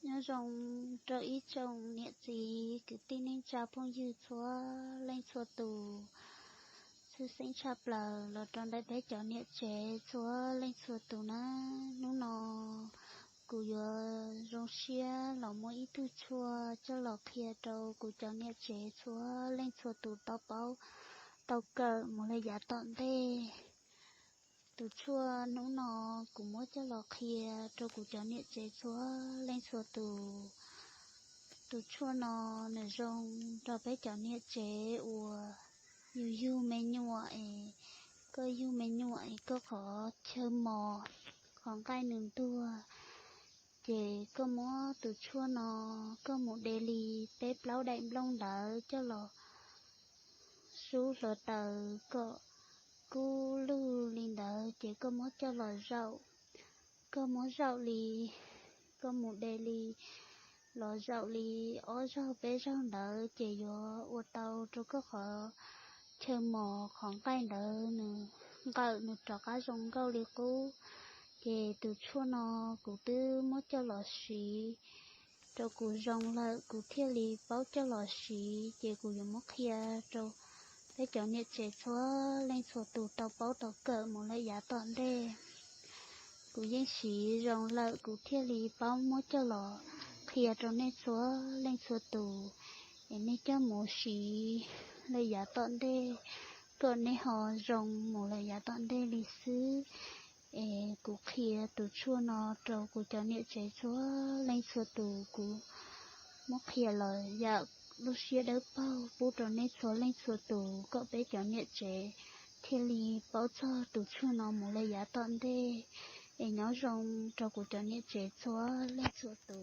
Nyob zoo rau ib tsoom niam txiv kwv tij neej tsa phooj ywg txhua leej txhua tus, tshwj xeeb tshaj plaws los rau ntawm peb cov niam tsev txhua leej txhua tus nawb. Hnub no kuv yuav zoo siab los muab ib tug tshuaj coj los qhia rau kuv cov niam tsev txhua leej txhua tus tau paub tau kawm mus lawm yav tom ntej. Tus tshuaj hnub no kuv muab coj los qhia rau kuv cov niam tsev txhua leej txhua tus. Tus tshuaj no nws zoo rau peb cov niam tsev uas yus yug me nyuam es, koj yug me nyuam es koj qhov chaw mos, qhov nqaij nws ntuag, ces koj muab tus tshuaj no, koj mus de li peb plaub daim nplooj ntawd coj los sub hluav taws kom kub lug li ntawd ces koj muab coj los zaum. Koj muab zaum li, koj mus de li, los zaum li ob zaug peb zaug ntawd ces yuav ua tau rau koj qhov chaw mos qhov nqaij ntawd nws nqawm nws rov qab zoo nkauj li qub. Ces tus tshuaj no kuv twb muab coj los siv rau kuv zoo lawm kuv thiaj li paub coj los siv, ces kuv yuav muab qhia rau peb cov niam tsev txhua leej txhua tus tau paub tau kawm mus lawm yav tom ntej. Kuv yeej siv zoo lawm kuv thiaj li paub muab coj los qhia rau nej txhua leej txhua tus, es nej coj mus siv lawm yav tom ntej, kom nej ho zoo mus lawm yav tom ntej li xwb. Es kuv qhia tus tshuaj no rau kuv cov niam tsev txhua leej txhua tus, kuv muab qhia los yam lub siab dawb paug pub rau nej txhua leej txhua tus kom peb cov niam tsev thiaj li paub txog tus tshuaj no mus lawm yav tom ntej. Es nyob zoo rau kuv cov niam tsev txhua leej txhua tus.